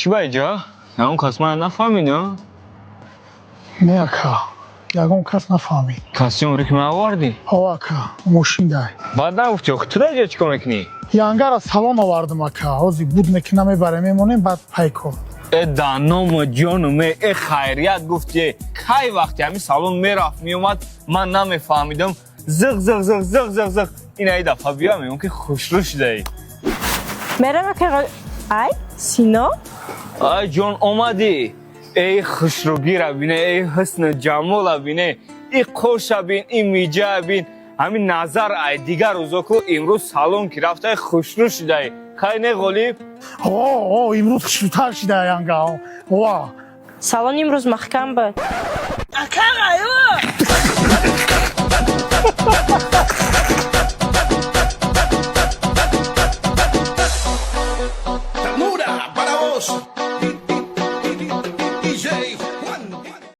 Чӣ ба иҷа? Ягон кас мана нафаҳмид, а? Не, ака, ягон кас нафаҳмид. Костюм ки ман овардӣ? Ҳо, ака, мошин дай. Баъд нагуфтӣ, охи ту дар ҷа чӣ кор мекунӣ? Янгара салон овардам, ака. Ҳозир буд мекунам, мебарем, мемонем, баъд пайкор. Э, даному ҷонуме, э, хайрият гуфти. Кай вақти ҳамин салон мерафт, меомад, ман намефаҳмидам. Зиқ, зиқ, зиқ, зиқ, зиқ, зиқ. Ин ай дафъа биё, мегӯм, ки хушрӯ шудаӣ. Мерам, ака. Ай, Сино. Ай, ҷон, омадӣ. Эй, хушрӯгира бине, эй, ҳусну ҷамола бине, и қоша бин, и миҷа бин. Ҳамин назар ай дигар рӯзо ку имрӯз салон ки рафтаи, хушрӯ шудаӣ. Кай не, Ғолиб? О, имрӯз хушрӯтар шида янга, ва. Салон имрӯз маҳкам буд.